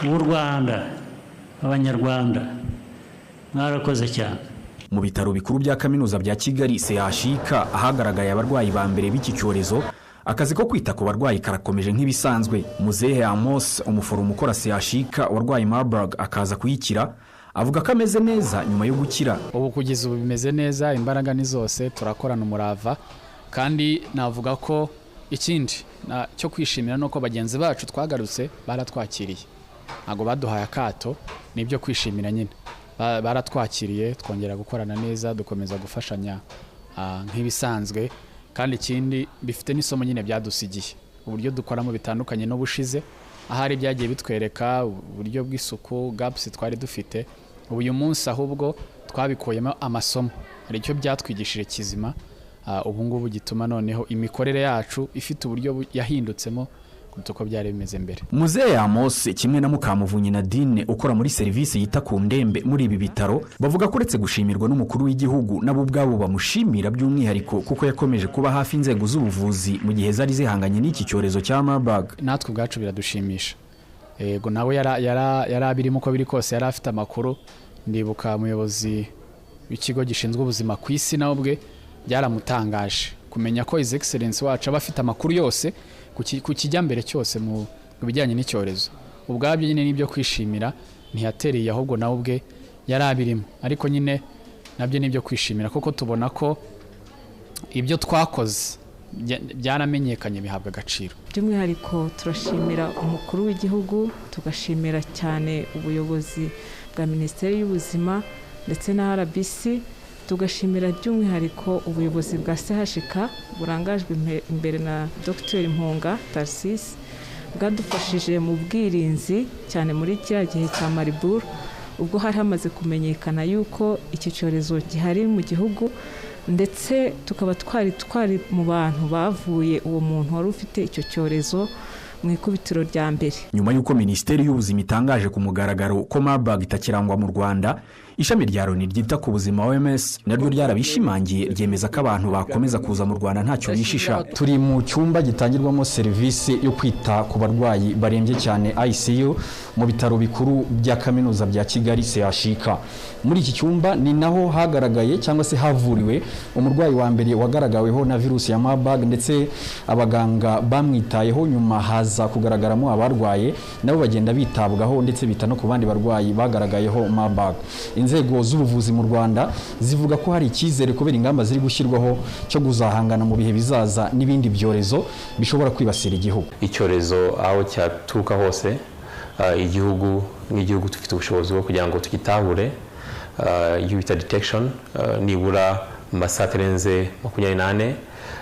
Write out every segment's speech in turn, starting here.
B'u Rwanda, Abanyarwanda, mwarakoze cyane. Mu bitaro bikuru bya Kaminuza bya Kigali, CHUK, ahagaragaye abarwayi ba mbere b'iki cyorezo, akazi ko kwita ku barwayi karakomeje nk'ibisanzwe. Muzehe Amos, umuforomo ukora CHUK warwaye Marburg akaza kuyikira, avuga ko ameze neza nyuma yo gukira. Ubu kugeza ubu bimeze neza, imbaraga ni zose, turakorana umurava. Kandi navuga ko ikindi cyo kwishimira ni uko bagenzi bacu twagarutse baratwakiriye, ntabwo baduhaye akato. Ni ibyo kwishimira nyine. Baratwakiriye, twongera gukorana neza, dukomeza gufashanya nk'ibisanzwe. Kandi ikindi, bifite n'isomo nyine byadusigiye, uburyo dukoramo bitandukanye n'ubushize. Ahari byagiye bitwereka uburyo bw'isuku, gaps twari dufite. Ubu uyu munsi ahubwo twabikuyemo amasomo, hari icyo byatwigishije kizima ubu ngubu gituma noneho imikorere yacu ifite uburyo yahindutsemo kuruta uko byari bimeze mbere. Muzehe Amos kimwe na Mukamuvunyi Nadine ukora muri serivisi yita ku ndembe muri ibi bitaro, bavuga ko uretse gushimirwa n'umukuru w'igihugu, nabo ubwabo bamushimira by'umwihariko, kuko yakomeje kuba hafi inzego z'ubuvuzi mu gihe zari zihanganye n'iki cyorezo cya Marburg. Natwe ubwacu biradushimisha. Yego, nawe yari abirimo, uko biri kose yari afite amakuru. Ndibuka umuyobozi w'ikigo gishinzwe ubuzima ku isi nawe ubwe byaramutangaje kumenya ko His Excellence wacu aba afite amakuru yose ku kijyambere cyose mu bijyanye n'icyorezo. Ubwabyo nyine n'ibyo kwishimira. Ntiyatereye, ahubwo nawe ubwe yari abirimo. Ariko nyine nabyo ni ibyo kwishimira, kuko tubona ko ibyo twakoze byaramenyekanye, bihabwa agaciro. By'umwihariko turashimira umukuru w'igihugu, tugashimira cyane ubuyobozi bwa Minisiteri y'Ubuzima ndetse na RBC, tugashimira by'umwihariko ubuyobozi bwa CHK burangajwe imbere na Dr Mpunga Tharcisse, bwadufashije mu bwirinzi cyane muri kiriya gihe cya Marburg, ubwo hari hamaze kumenyekana yuko iki cyorezo gihari mu gihugu, ndetse tukaba twari mu bantu bavuye uwo muntu wari ufite icyo cyorezo mu ikubitiro rya mbere. Nyuma y'uko Minisiteri y'Ubuzima itangaje ku mugaragaro ko Marburg itakirangwa mu Rwanda, ishami rya Loni ryita ku buzima, OMS, naryo ryarabishimangiye, ryemeza ko abantu bakomeza kuza mu Rwanda ntacyo bishisha. Turi mu cyumba gitangirwamo serivisi yo kwita ku barwayi barembye cyane, ICU, mu bitaro bikuru bya Kaminuza bya Kigali, CHUK. Muri iki cyumba ni naho hagaragaye cyangwa se havuriwe umurwayi wa mbere wagaragaweho na virusi ya Marburg, ndetse abaganga bamwitayeho. Nyuma haza kugaragaramo abarwaye, nabo bagenda bitabwaho, ndetse bita no ku bandi barwayi bagaragayeho Marburg. Inzego z'ubuvuzi mu Rwanda zivuga ko hari icyizere kubera ingamba ziri gushyirwaho cyo kuzahangana mu bihe bizaza n'ibindi byorezo bishobora kwibasira igihugu. Icyorezo aho cyaturuka hose, igihugu nk'igihugu dufite ubushobozi bwo kugira ngo tugitahure, iyo bita detection, nibura mu masaha atarenze 24.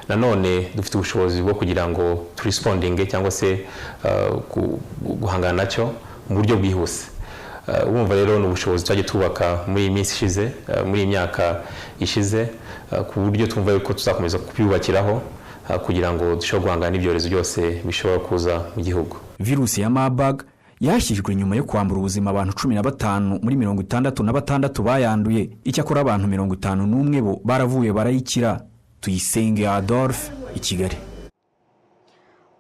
Nanone dufite ubushobozi bwo kugira ngo turespondinge cyangwa se guhangana nacyo mu buryo bwihuse. Wumva rero ni ubushobozi twagiye twubaka muri iyi minsi ishize, muri iyi myaka ishize, ku buryo twumva yuko tuzakomeza kubyubakiraho kugira ngo dushobore guhangana n'ibyorezo byose bishobora kuza mu gihugu. Virusi ya Marburg yashyizwe nyuma yo kwambura ubuzima abantu 15 muri 66 bayanduye. Icyakora abantu 51 bo baravuye barayikira. Tuyisenge Adolphe, i Kigali.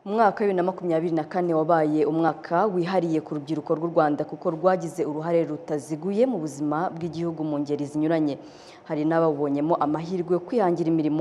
Umwaka wa 2024 wabaye umwaka wihariye ku rubyiruko rw'u Rwanda, kuko rwagize uruhare rutaziguye mu buzima bw'igihugu mu ngeri zinyuranye. Hari n'abawubonyemo amahirwe yo kwihangira imirimo.